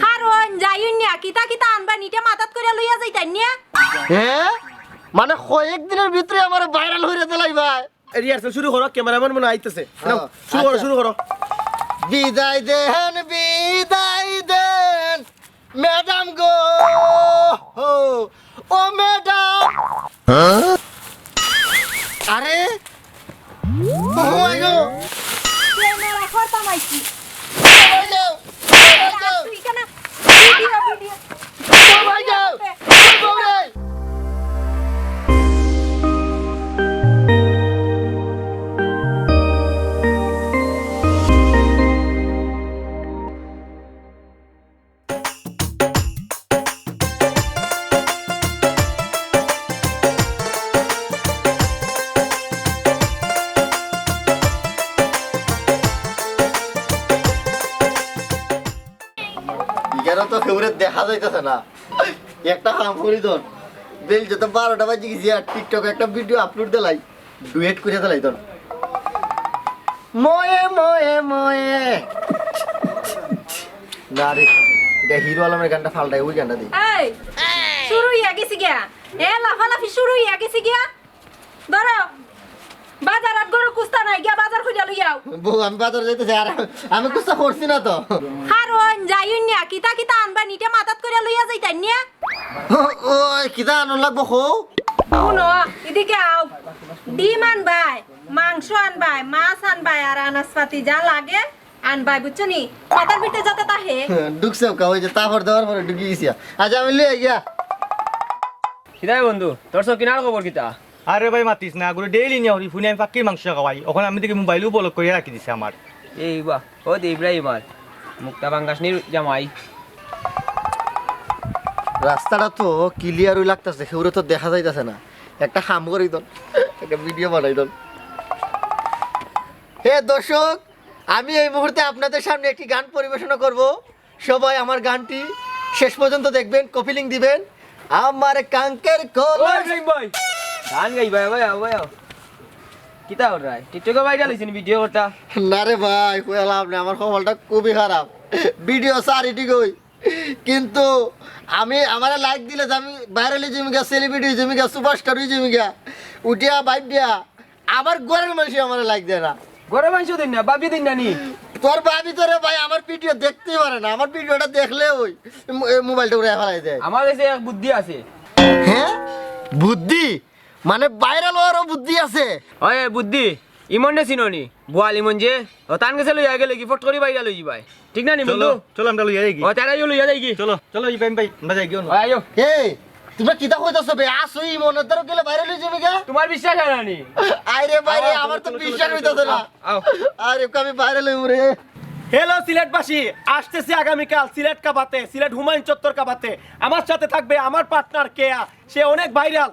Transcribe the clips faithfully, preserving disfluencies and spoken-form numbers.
কারণ যাইউন না, কিতা কিতা আনবা নিটা মাথাত করিয়া লইয়া যাইতাইন না। হ্যাঁ, মানে কয়েক দিনের ভিতরে আমার ভাইরাল হইরে দিলাই ভাই। রিহার্সাল শুরু করো, ক্যামেরাম্যান মনে হয় আইতেছে। নাও, হ্যাঁ, শুরু করো, আচ্ছা। শুরু করো। বিদায় দেন, বিদায় দেন, ম্যাডাম গো, ও ম্যাডাম। আরে, ও মাই গো। ক্যামেরা করতাম আইছি। ও মাই গো, ও মাই গো। তুই কেন? Video, video. ও মাই গো, ও মাই গো। ইখানো তো কেউরে দেখা যাইতেছে না। একটা কাম করি দন, বেল যত বারোটা বাজি গেছি আর TikTok একটা ভিডিও আপলোড দিলাই, ডুয়েট করে দিলাই দন। ময়ে ময়ে ময়ে। না রে, এটা হিরো আলমের গানটা ফালটাই, ওই গানটা দিই। এই, শুরু হইয়া গেছে গিয়া। এ, লাফালাফি শুরু হইয়া গেছে গিয়া। ধরো, বাজার আর গরু কুস্তা নাই, গিয়া বাজার করিয়া লই আও। বউ, আমি বাজারে যাইতেছি, আর আমি কুস্তা করছি না তো। কারণ যাইউন না, কিতা কিতা আনবা নিটা মাথাত করিয়া লইয়া যাইতাইন না। ও, ও, কিতা আনন লাগবো কও? শুনো, এদিকে আও। ডিম আনবায়, মাংস আনবায়, মাছ আনবায়, আর আনাজপাতি যা লাগে আনবায়, বুঝছো নি? মাথার ভিতরে যাতে তাহে। ঢুকছে ওকা, ওই যে তারপর দেওয়ার পরে ঢুকি গেছি। আচ্ছা, আমি লই গিয়া। কিতাই বন্ধু, তোর সব কিনার খবর কিতা? আরে ভাই, মাতিস না, গুরু ডেইলি নিয়া হরি ফুনি আমি পাক্কির মাংস খাওয়াই। ওখানে আমি দেখি মোবাইলও ব্লক করিয়া রাখি দিছে আমার। এই বা, ও দে ইব্রাহিম আর মুক্তা বাঙ্গাসনির জামাই। রাস্তাটা তো ক্লিয়ারই লাগতাছে, কেউরে তো দেখা যাইতাছে না। একটা কাম করি দন, একটা ভিডিও বানাই দন। হে দর্শক, আমি এই মুহূর্তে আপনাদের সামনে একটি গান পরিবেশনা করব। সবাই আমার গানটি শেষ পর্যন্ত দেখবেন, কপি লিংক দিবেন। আমার কাঙ্কের কলস। ওই ভাই, ভাই। গান গাই ভাই, ভাই, ভাই। কিতা কর রায়? TikTok-এ ভাইরাল হইছে নি ভিডিও করতা? না রে ভাই, কইলাম না, আমার কপালটা খুবই খারাপ। ভিডিও সারি ঠিকই, কিন্তু আমি, আমারে লাইক দিলে যে আমি ভাইরাল হই যাইমু গা, সেলিব্রিটি হই যাইমু গা, সুপারস্টার হই যাইমু গা। উঠিয়া বাইর দিয়া আমার ঘরের মানুষ আমারে লাইক দেয় না। ঘরের মানুষ দেন না, ভাবি দেন না নি? তোর ভাবি তো রে ভাই আমার ভিডিও দেখতেই পারে না, আমার ভিডিওটা দেখলে ওই মো-, এই মোবাইলটা উড়াই ফেলাই দেয়। আমার কাছে এক বুদ্ধি আছে। হ্যাঁ, বুদ্ধি? মানে ভাইরাল হওয়ারও বুদ্ধি আছে? ওই বুদ্ধি, ইমনরে চিনো নি? বোয়াল ইমন যে, ও তান গেছে লইয়া গেলে কি ফট করি ভাইরাল হই যাইবায়। ঠিক না নি বন্ধু? চলো, আমরা লইয়া যাই কি? ও, তারাইও লইয়া যাই কি? চলো, চলো, ইব্রাহিম ভাই, আমরা যাই কি? ওই আইও। এই, তোমরা কিতা কইতাছো বে? আসো, ইমনর দ্বারা গেলে ভাইরাল হই যাইমু গা? তোমার বিশ্বাস হয় না নি? আরে ভাই রে, আও, আমার তো চলো, চলো, বিশ্বাস চলো, হইতাছে না। আও। আরে, আমি ভাইরাল হইমু রে। হ্যালো সিলেটবাসী, আসতেছি আগামীকাল সিলেট কাবাতে, সিলেট হুমায়ুন চত্বর কাবাতে। আমার সাথে থাকবে আমার পার্টনার কেয়া, সে অনেক ভাইরাল।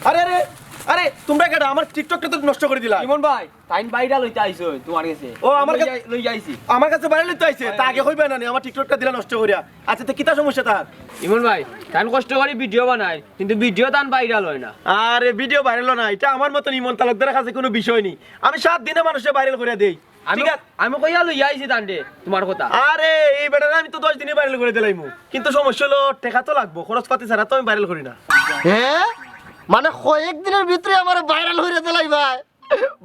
আরে, আরে, আরে, তোমরা কেডা? আমার TikTok-টা তো নষ্ট করি দিলা। ইমন ভাই, তাইন ভাইরাল হইতে আইছো তোমার গেছে। ও, আমার লই কাছে যাই-, লই যাইছি। আমার কাছে ভাইরাল হইতে আইছে, তা আগে কইবা না নি, আমার TikTok-টা দিলা নষ্ট করিয়া। আচ্ছা, তো কিতা সমস্যা তার? ইমন ভাই, তান কষ্ট করি ভিডিও বানায়, কিন্তু ভিডিও তান ভাইরাল হয় না। আরে, ভিডিও ভাইরাল হয় না, এটা আমার মতন ইমন তালুকদারের কাছে কোনো বিষয় নি। আমি সাত দিনে মানুষে ভাইরাল করে দেই। আমি, ঠিক আছে। আমি কইয়া লইয়া আইছি তানরে, তোমার কথা। আরে, এই বেটারে আমি তো দশ দিনে ভাইরাল করে দিলাইমু, কিন্তু সমস্যা হলো টেকা তো লাগবো, খরচ পাতি ছাড়া তো আমি ভাইরাল করি না। হ্যাঁ, মানে কয়েক দিনের ভিতরে আমার ভাইরাল হইরে দিলাই ভাই।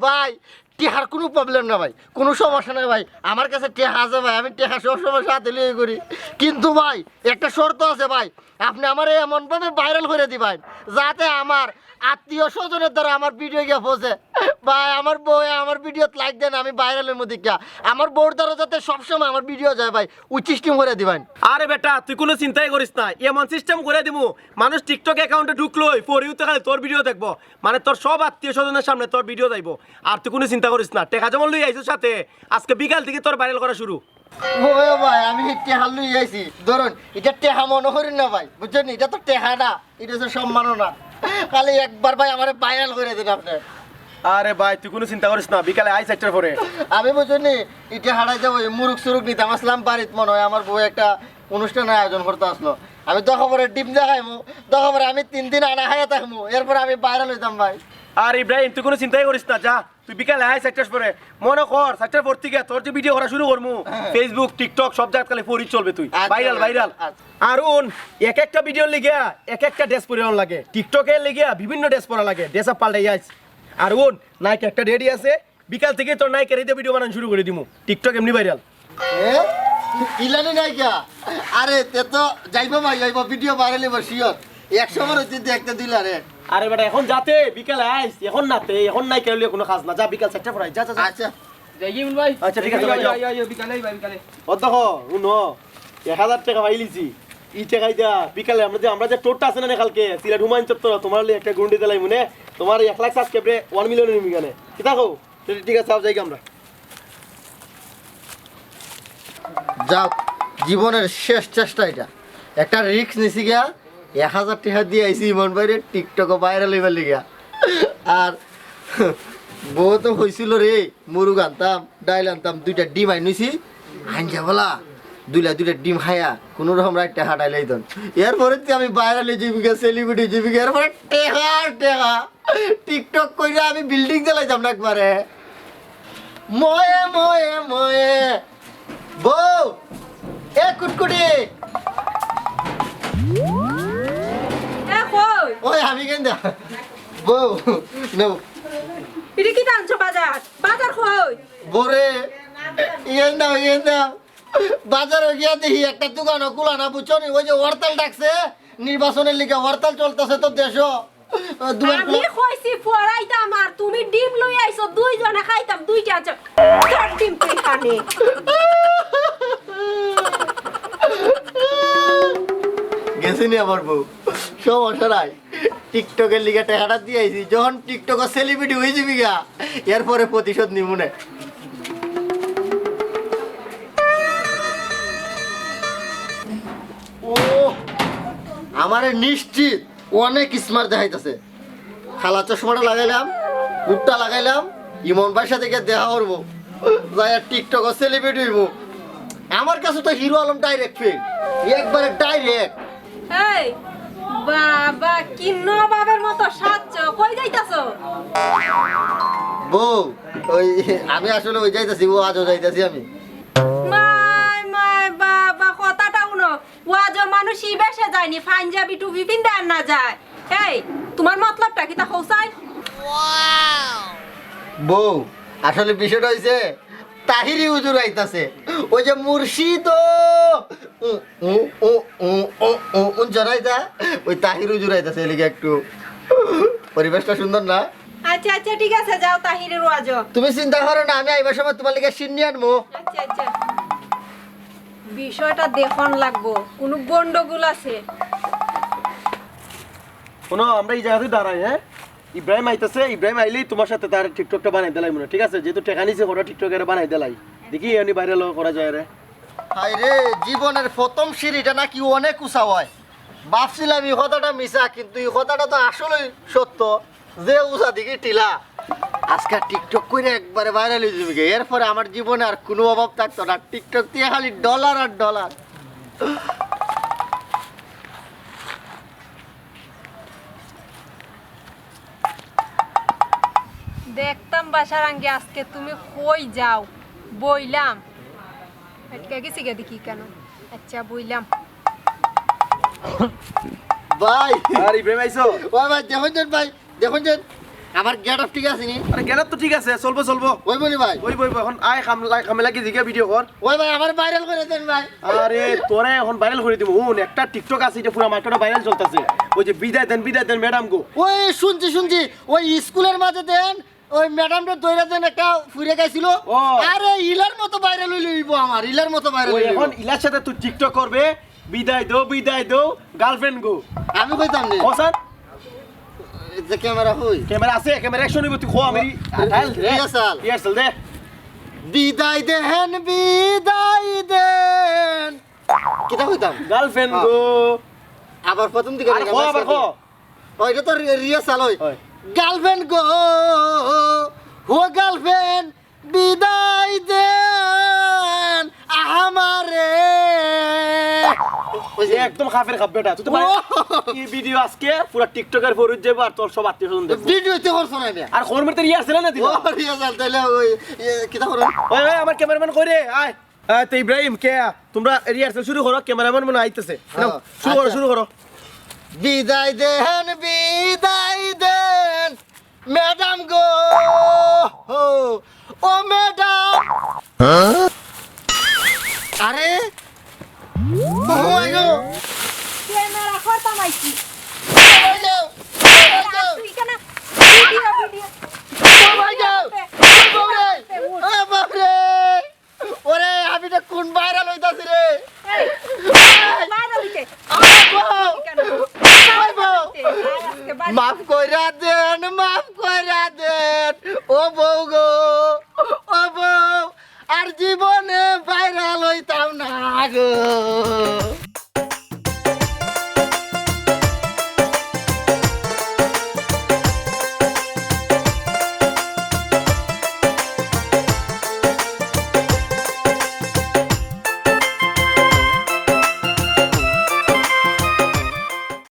ভাই, টেহার কোনো প্রবলেম না ভাই, কোনো সমস্যা নাই ভাই। আমার কাছে টেহা আছে ভাই, আমি টেহা সব সময় সাথে লিয়ে করি। কিন্তু ভাই, একটা শর্ত আছে ভাই, আপনি আমারে এমনভাবে ভাইরাল করে দিবেন যাতে আমার আত্মীয় স্বজনের দ্বারা আমার ভিডিও গিয়া পৌঁছে। ভাই, আমার বউ আমার ভিডিওত লাইক দেন, আমি ভাইরাল হইমু দেখিয়া। আমার বউর দ্বারা যাতে সবসময় আমার ভিডিও যায় ভাই, ওই সিস্টেম করে দিবেন। আরে বেটা, তুই কোনো চিন্তাই করিস না, এমন সিস্টেম করে দিমু, মানুষ TikTok অ্যাকাউন্টে ঢুকলোই পরেও তো খালি তোর ভিডিও দেখবো। মানে তোর সব আত্মীয় স্বজনের সামনে তোর ভিডিও যাইবো। আর তুই কোনো চিন্তা করিস না, টেকা যেমন লই আইছস সাথে, আজকে বিকাল থেকে তোর ভাইরাল করা শুরু। ও ভাই, আমি টেহা লই আইছি, ধরুন, এটা টেহা মনে করি না ভাই, বুঝছেন? এটা তো টেহা না, এটা হচ্ছে সম্মাননা। খালি একবার ভাই আমারে ভাইরাল করে দিন আপনি। আরে ভাই, তুই কোনো চিন্তা করিস না, বিকালে আই চারটার পরে। আমি বুঝছেন নি, এটা হারাই যাবো, এই মুরুক সুরুক নিতাম আসলাম বাড়িত, মনে হয় আমার বউ একটা অনুষ্ঠানের আয়োজন করতে আসলো। আমি দোকা পরে ডিম দিয়া খাইমু, দোকা পরে আমি তিন দিন আনা খাইয়া থাকমু, এরপরে আমি ভাইরাল অইতাম ভাই। আর ইব্রাহিম, তুই কুনু চিন্তাই করিস না, যা, তুই বিকালে আয় চাইরটার পরে। মনো কর, চাইরটার পর থাকি তোর যে ভিডিও করা শুরু করমু, Facebook, TikTok, সব জাগাত খালি পরি চলবে তুই। আচ্ছা, ভাইরাল, আচ্ছা, ভাইরাল। আচ্ছা। আর হুন, এক একটা ভিডিওর লাগিয়া এক একটা ড্রেস পরা লাগে, TikTok-এর লাগিয়া বিভিন্ন ড্রেস পরা লাগে, ড্রেস আপ পাল্টাই আইস। আর হুন, নায়িকা একটা রেডি আছে, বিকাল থাকি তোর নায়িকারে দিয়া ভিডিও বানান শুরু করি দিমু, TikTok এমনি ভাইরাল। এ? ইলানি নায়িকা? আরে, তে তো যাইবো ভাই, যাইবো, ভিডিও ভাইরাল অইবো শিওর। একশো বার অইতে দেখতে দিলা রে। আরে বেটা, এখন যাতে বিকালে আইস, এখন না তে, এখন নায়িকা অইলে কুনু কাজ না। যা, বিকাল চাইরটার পরে আইস, যা, যা, যা। আচ্ছা। যাই কি, ইমন ভাই? আচ্ছা, ঠিক আছে, ভাই, যাও। আইও, আইও, বিকালে আইবা, বিকালে। ও দেখো, হুনো, এক হাজার টেকা পাইলিছি। ই টেকায় দিয়া বিকালে আমরা যে, আমরা যে ট্যুরটা আছে না নে কালকে, সিলেট হুমায়ুন চত্বর, তুমার লাগি একটা গুন্ডি দিলাইমু নে, তুমার এক লাখ সাবস্ক্রাইবারে ওয়ান মিলিয়ন নিমু কেনে। কিতা কও? তে ঠিক আছে, আও যাই আমরা। যাও, জীবনের শেষ চেষ্টা ইটা। একটা রিস্ক নিছি গিয়া, এক হাজার টেকা দিয়া আইছি ইমন ভাইরে TikTok-ও ভাইরাল অইবার লাগিয়া। আর বউ তো কইছিল রে, মুরগ আনতাম, ডাইল আনতাম, দুইটা ডিম আইনছি, আইন যা বলা, দুইলা দুইটা ডিম খাইয়া কুনু রকম রাইতটা কাটাইলাইতাম। এরপরে তো আমি ভাইরাল অই যাইমু গিয়া, সেলিব্রিটি অই যাইমু গিয়া, এরপরে টেকা, টেকা। TikTok কইরা আমি বিল্ডিং দিলাইতাম না একবারে। ময়ে, ময়ে, ময়ে। বউ, এ কুটকুটি। এ কই? ওই আমি কেন দা? বউ, নেও। ইটা কিতা আনছো বাজার? বাজার কই? বউরে, ইয়ে নাও, ইয়ে নাও। বাজারো গিয়া দেখি একটা দোকানও খুলা না, বুঝছো নি? ওই যে হরতাল ডাকছে, নির্বাচনের লিগে হরতাল চলতেছে তো দেশো। আহ, দোকান আমি খুলা। কইছি পড়াইতাম আর তুমি ডিম লই আইছো, দুইজনে খাইতাম, দুইটা আছে। তোর ডিম তুই খানে। গেছে নি আমার বউ, সমস্যা নাই। TikTok-এর লিগে টেকাটা দিয়া আইছি, যখন TikTok-ও সেলিব্রিটি অই যাবি গা, এরপরে প্রতিশোধ নিমু নে। ও, আমারে নিশ্চিত অনেক স্মার্ট দেখাইতাছে। কালা চশমাটা লাগাইলাম, বুটটা লাগাইলাম, ইমন ভাইর সাথে গিয়া দেখা করবো, যাইয়া TikTok-ও সেলিব্রিটি অইবো। আমার কাছে তো হিরো আলম ডাইরেক্ট ফেল, একবারে ডাইরেক্ট। এই বাবা, কি নবাবের মতো সাজছো, কই যাইতাছো? বউ, ওই আমি আসলে ওই যাইতাছি, ওয়াজো যাইতাছি আমি। মাই, মাই, বাবা, কথাটা হুনো। ওয়াজো মানুষ ই বেশে যায়নি, পাঞ্জাবি টুপি পিন্দা আর না যায়। এই, তুমার মতলবটা কিতা কও চাই? বউ, আসলে বিষয়টা অইছে, তাহিরি হুজুর আইতাছে। ওই যে মুর্শিদ উ, উ, উ, উ, উ, উ, হুনছো না ইতা? ওই তাহির হুজুর আইতাছে, এর লাগি একটু পরিবেশটা সুন্দর না? আচ্ছা, আচ্ছা, ঠিক আছে, যাও তাহিরের ওয়াজো। তুমি চিন্তা করো না, আমি আইবার সময় তুমার লাগি শিন্নি আনমু। আচ্ছা, আচ্ছা। বিষয়টা দেখন লাগবো, কুনু গন্ডগোল আছে। হুনো, আমরা ই জাগাত দাঁড়াই, হ্যাঁ? ইব্রাহিম আইতাছে, ইব্রাহিম আইলেই তুমার সাথে তার TikTok-টা বানাই দিলাইমু নে, ঠিক আছে? যেহেতু টেকা নিছে, ওরা TikTok-এ বানাই দিলাই। দেখি, এমনি ভাইরাল করা যায় রে। হায় রে, জীবনের প্রথম সিঁড়িটা নাকি অনেক উঁচা হয়। ভাবছিলাম ই কথাটা মিছা, কিন্তু ই কথাটা তো আসলেই সত্য। যে উঁচা দেখি টিলা। আজকে TikTok কইরা একবারে ভাইরাল অই যাবি গি। এরপরে আমার জীবনে আর কুনু অভাব থাকতো না। TikTok দিয়া খালি ডলার আর ডলার। দেখতাম বাসার আঙ্গে আজকে তুমি কই যাও। বইলাম। আটকে গেছি গা দেখি কেন। আচ্ছা, বইলাম। ভাই। আর ইব্রাহিম আইছো? ও ভাই, দেখইন যেন ভাই, দেখইন যেন। আমার গেটআপ ঠিক আছে নি? আরে গেটআপ তো ঠিক আছে, চলবো, চলবো। অইবো নি ভাই? অইবো, অইবো। এখন আয় কাম লা-, কামে লাগি দিকে ভিডিও কর। ওই ভাই, আমারে ভাইরাল করি দেন ভাই। আরে তোরে এখন ভাইরাল করি দিমু। হুন, একটা TikTok আছে, ইটা পুরা মার্কেটো ভাইরাল চলতাছে। ওই যে বিদায় দেন, বিদায় দেন ম্যাডাম গো। ওই শুনছি, শুনছি। ওই স্কুলের মাঝে দেন, ওই ম্যাডামরে ধইরা দেন, একটা ফুরে গাইছিল। ও। আরে ইলার মতো ভাইরাল অইলে অইবো আমার, ইলার মতো ভাইরাল অইলে অইবো। এখন ইলার সাথে তুই TikTok করবে, বিদায় দেও, বিদায় দেও, গার্লফ্রেন্ড গো। আমি কইতাম নি। ও স্যার। এই যে ক্যামেরা কই? ক্যামেরা আছে, ক্যামেরা অ্যাকশন অইবো, তুই কো আমি। রিহার্সাল। রিহার্সাল দে। বিদায় দেন, বিদায় দেন। কিতা কইতাম? গার্লফ্রেন্ড হ্যাঁ। গো। আবার প্রথম দিকে আরে লেখা কো, আছে আবার কি? কো। ও, ইটা তো রি-, রিহার্সাল অয়। অয়। গার্লফ্রেন্ড গো, ও গার্লফ্রেন্ড, বিদায় দেন আমারে। ওই যে এ একদম খাপের খাপ বেটা, তুই তো পারে। ও! এই ভিডিও আজকে পুরা টিকটকের ফরুজ যাইব আর তোর সব আত্মীয় স্বজন দেখবো। ভিডিও তো করছো না মিয়া। আর কর্মীর তো রিহার্সাল না দিল। ও, রিহার্সাল তাইলে ওই, ইয়ে, কিতা করো? ওই, ওই, আমার ক্যামেরাম্যান কই রে? আয়। আয়, তো ইব্রাহিম, কে? তোমরা রিহার্সাল শুরু করো, ক্যামেরাম্যান মনে হয় আইতেছে। নাও, হ্যাঁ, শুরু করো, আচ্ছা। শুরু করো। বিদায় দেন, বিদায় দেন, ম্যাডাম গো। ও, ও ম্যাডাম। আরে, ও মাই গো। ক্যামেরা করতাম আইছি। ও মাই গো। ও মাই গো। তুই কেন? Video, video. ও মাই গো। ও বাবা রে। ও বাবা রে। ওরে, আমি এটা কোন ভাইরাল হইতাছি রে? এই, ভাইরাল হইতে। আব্বু! কেন? আব্বু! আজকে বাড়ি মাফ কইরা দেন, মাফ কইরা দেন। ও বউ গো, ও বউ, আর জীবনে ভাইরাল হইতাম না গো।